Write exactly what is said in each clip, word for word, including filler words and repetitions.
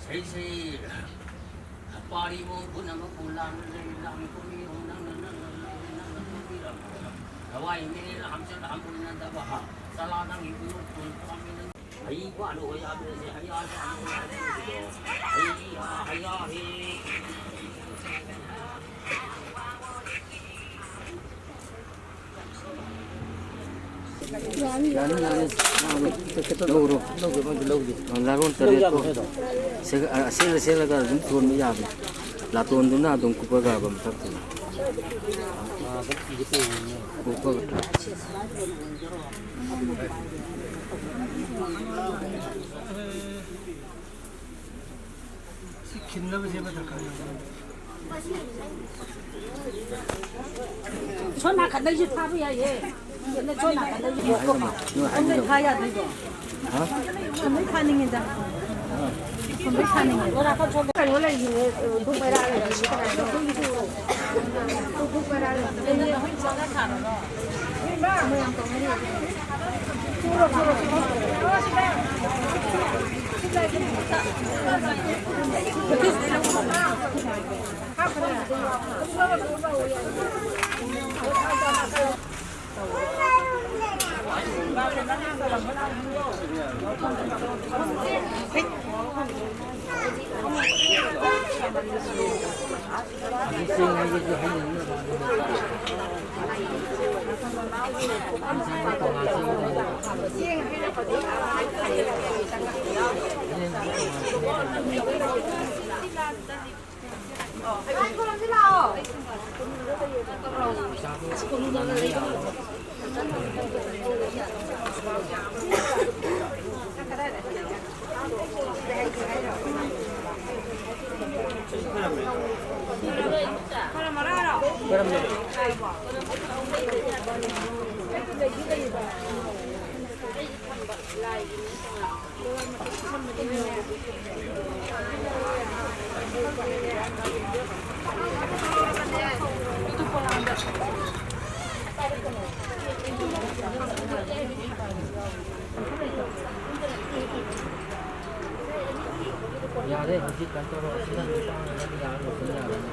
ꯏꯁꯩ ꯏꯁꯩ ꯄꯥꯔꯤꯕ ꯄꯨꯝꯅꯃꯛꯄꯨ ꯂꯥꯟꯅ ꯂꯩ, ꯂꯥꯟ ꯀꯨꯝꯕꯤꯌꯨ, ꯅꯪꯅ, ꯅꯪꯅ, ꯅꯪꯅ, ꯅꯪꯅ ꯀꯨꯝꯕꯤꯔꯝꯕ꯫ ꯂꯋꯥꯏ ꯃꯤꯔꯦꯜ ꯍꯥꯝꯆꯠ ꯍꯥꯝꯕꯣꯏꯅꯗꯕ, ꯆꯂꯥ ꯅꯪꯒꯤ ꯃꯤꯅꯣꯛ ꯇꯣꯟ ꯄꯥꯝꯃꯤ ꯅꯪ꯫ ꯍꯩ ꯄꯥꯜꯂꯣ ꯌꯥꯗ꯭ꯔꯦꯁꯦ, ꯍꯩ ꯌꯥꯜ ꯄꯥꯜꯂꯣ ꯌꯥꯗ꯭ꯔꯦꯁꯦ꯫ ꯍꯩ ꯌꯥ, ꯍꯩ ꯌꯥ, ꯍꯩ꯫ ꯌꯥꯅꯤ, ꯌꯥꯅꯤ꯫ ꯂꯧꯔꯣ꯫ ꯂꯧꯒꯦ, ꯂꯧꯒꯦ, ꯂꯧꯒꯦ꯫ ꯂꯥꯔꯣꯟ ꯇꯔꯦꯠꯇꯣ ꯁꯦꯒ-, ꯑ, ꯁꯦꯠꯂ ꯁꯦꯠꯂꯒ ꯑꯗꯨꯝ ꯊꯣꯟꯕ ꯌꯥꯕꯅꯤ꯫ ꯂꯥꯇꯣꯟꯗꯨꯅ ꯑꯗꯨꯝ ꯀꯨꯞꯄꯒ ꯃꯊꯛꯇꯨꯗ꯫ ꯀꯨꯞꯄꯒ꯫ ꯁꯤ ꯈꯤꯟꯅꯕꯁꯦ ꯑꯃ ꯗꯔꯀꯥꯔ ꯌꯥꯎꯕ꯭ꯔꯥ? ꯁꯣꯝ ꯅꯥꯀꯟꯗꯩꯁꯨ ꯊꯥꯕ ꯌꯥꯏꯌꯦ꯫ ꯁꯣꯝ ꯅꯥꯀꯟꯗꯩꯁꯨ ꯊꯥ ꯌꯥꯗꯣꯏꯗꯣ꯫ ꯁꯣꯝꯗꯩ ꯊꯥꯅꯤꯡꯉꯤꯗ꯫ ꯁꯣꯝꯗꯩ ꯊꯥꯅꯤꯡꯉꯦ꯫ ꯀꯩꯅꯣ ꯂꯩꯔꯤꯅꯦ, ꯙꯨꯞ ꯃꯩꯔꯥ ꯂꯩꯔꯤꯅꯦ꯫ ꯙꯨꯞ ꯃꯩꯔꯥ ꯂꯩꯔꯤꯅꯦ꯫ ꯌꯥꯔꯦ, ꯍꯧꯖꯤꯛ ꯀꯩꯅꯣ ꯇꯧꯔꯣ, ꯑꯁꯤꯅ ꯅꯨꯄꯥ ꯑꯃꯅ ꯌꯥꯔꯣꯏ, ꯑꯗꯨꯝ ꯌꯥꯔꯅꯤ꯫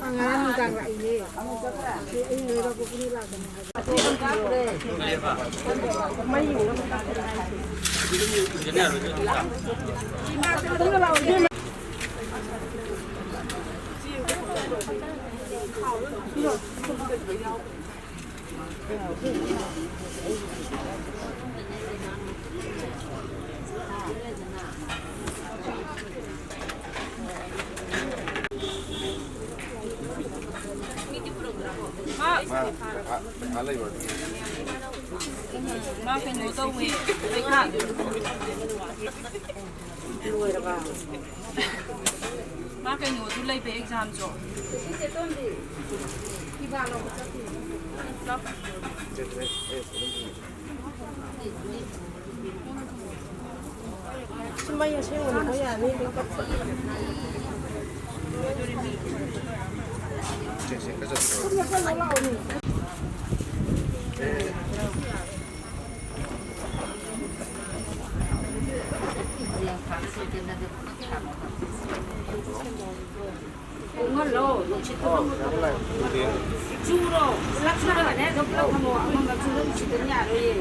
ꯑꯉꯥꯡ ꯅꯨꯡꯗꯥꯡ ꯂꯥꯛꯏꯅꯦ꯫ ꯑꯩ ꯂꯣꯏꯔꯛꯄ ꯄꯨꯡ ꯂꯥꯛꯄꯅꯦ꯫ ꯃꯥ ꯄꯩꯈꯥ, ꯄꯩꯈꯥ ꯂꯩꯕ ꯑꯗꯨꯒꯤ꯫ ꯃꯥ ꯀꯩꯅꯣ ꯇꯧꯋꯦ, ꯄꯩꯈꯥ꯫ ꯂꯣꯏꯔꯕ? ꯃꯥ ꯀꯩꯅꯣꯁꯨ ꯂꯩꯕ ꯑꯦꯛꯖꯥꯝꯁꯨ꯫ ꯆꯠꯇ꯭ꯔꯦ꯫ ꯑꯦ, ꯑꯗꯨꯝ ꯁꯤ ꯃꯩ ꯑꯁꯦꯡꯕꯅꯤꯀꯣ, ꯌꯥꯅꯤ꯫ ꯎꯪꯍꯜꯂꯣ, ꯅꯨꯡꯁꯤꯠꯇꯣ꯫ ꯆꯨꯔꯣ, ꯄꯨꯂꯞ ꯆꯨꯔꯒꯅꯦ, ꯑꯗꯨꯝ ꯄꯨꯂꯞ ꯊꯝꯃꯣ, ꯑꯃꯃꯝ ꯆꯨꯔ ꯅꯨꯡꯁꯤꯠꯇꯨꯅ ꯌꯥꯔꯣꯏꯌꯦ꯫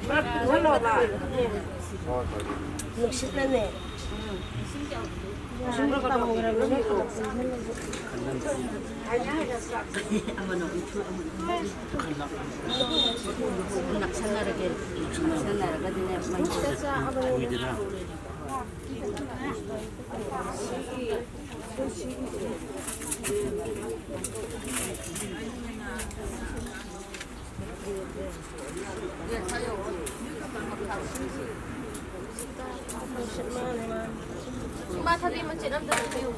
ꯄꯨꯂꯞ ꯎꯪꯍꯜꯂꯣꯕ꯫ ꯅꯨꯡꯁꯤꯠꯅꯅꯦ꯫ ꯎꯝ꯫ ꯏꯁꯤꯡ ꯀꯌꯥ ꯎꯗ꯭ꯔꯤ? ꯏꯁꯤꯡ ꯈꯔ ꯈꯔ ꯇꯝꯈ꯭ꯔꯕꯅꯤꯅ ꯄꯨꯂꯞ ꯎꯪꯍꯜꯂꯁꯨ꯫ ꯑꯃꯅ ꯑꯃꯨꯛ ꯏꯟꯊꯨ, ꯑꯃꯅ ꯑꯃꯨꯛ ꯏꯟꯊꯨ꯫ ꯅꯛꯁꯟꯅꯔꯒꯦ꯫ ꯅꯛꯁꯟꯅꯔꯒꯗꯤꯅꯦ, ꯃꯩ꯫ ꯏꯃꯥ ꯊꯕꯤ ꯃꯆꯦꯠ ꯑꯝꯇ ꯄꯤꯕꯤꯌꯨ꯫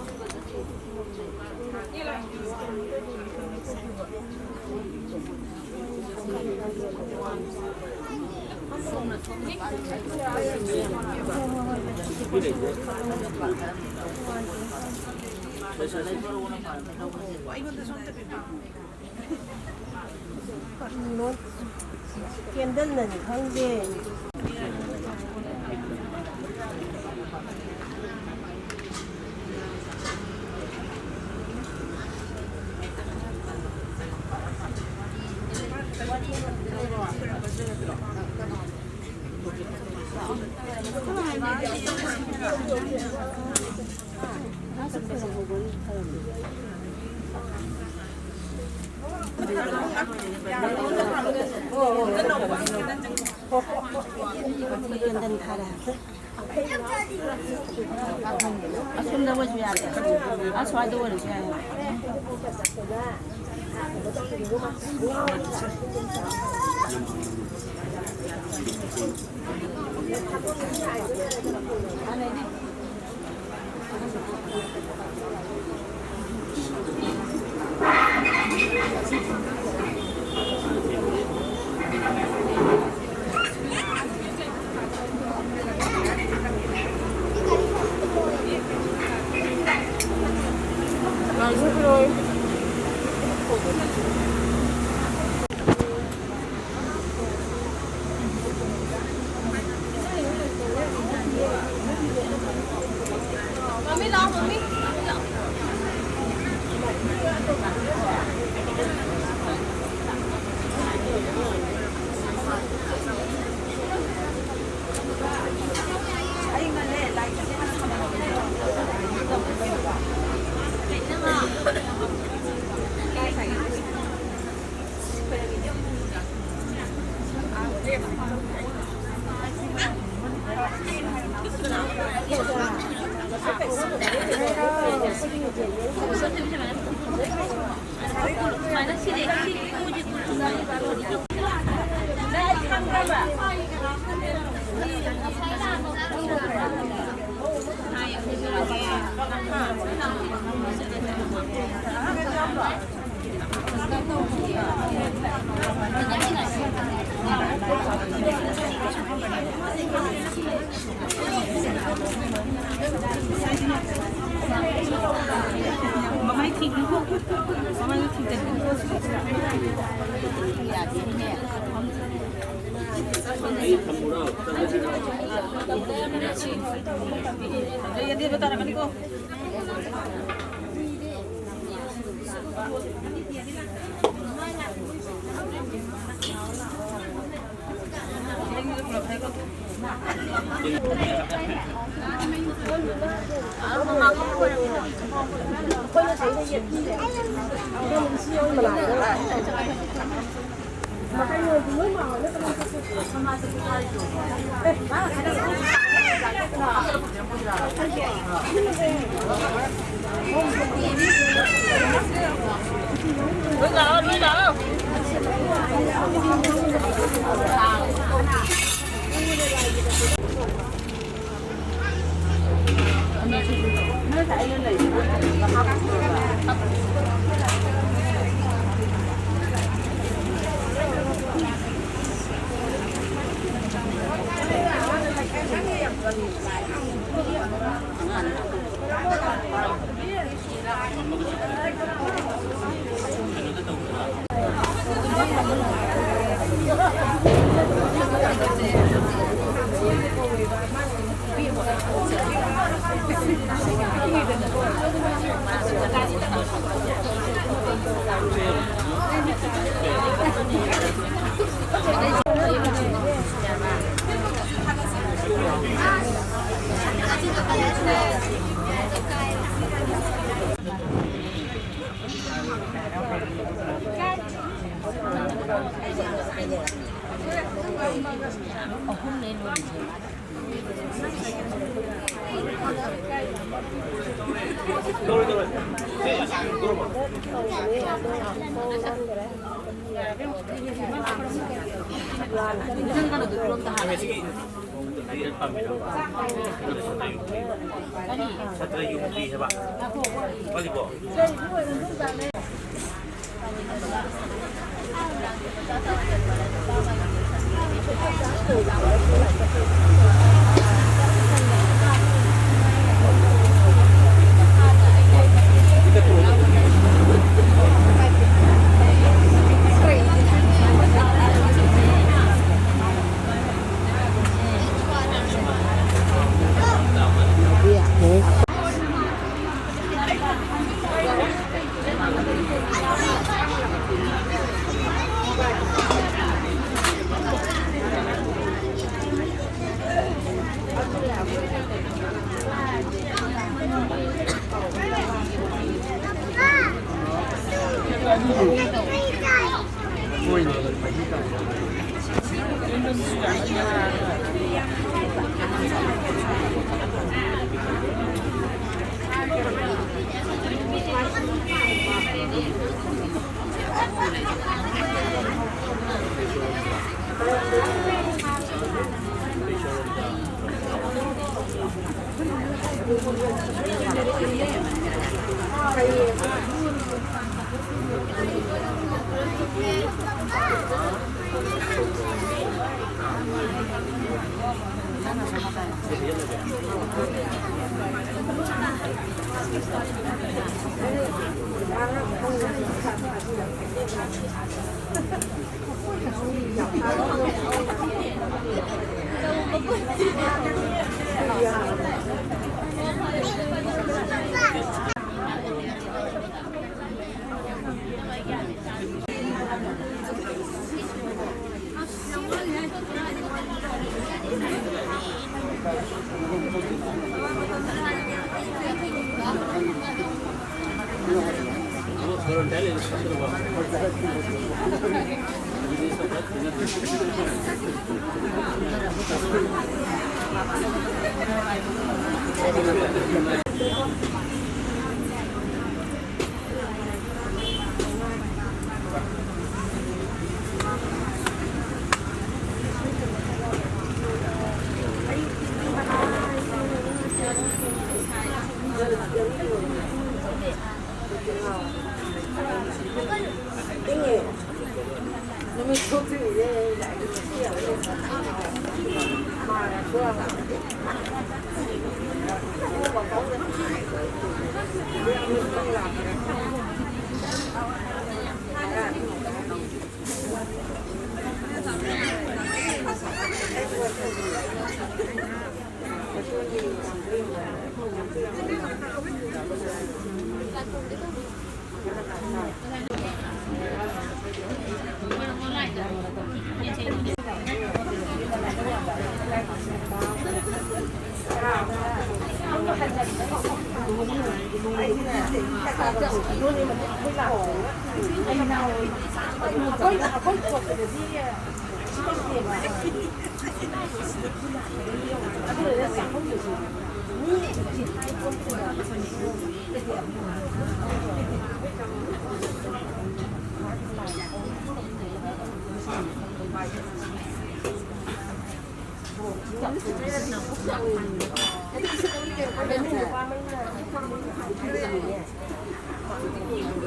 ꯀꯦꯟꯗꯜꯅꯅꯤ ꯈꯪꯗꯦ꯫ ꯑꯁꯣꯝꯗ ꯑꯣꯏꯁꯨ ꯌꯥꯔꯦ, ꯑꯁ꯭ꯋꯥꯏꯗ ꯑꯣꯏꯔꯁꯨ ꯌꯥꯔꯦ꯫ ꯁꯥꯇ꯭ꯔ ꯌꯨꯝꯗꯤ ꯍꯥꯏꯕ꯫ ꯋꯥꯠꯂꯤꯕꯣ?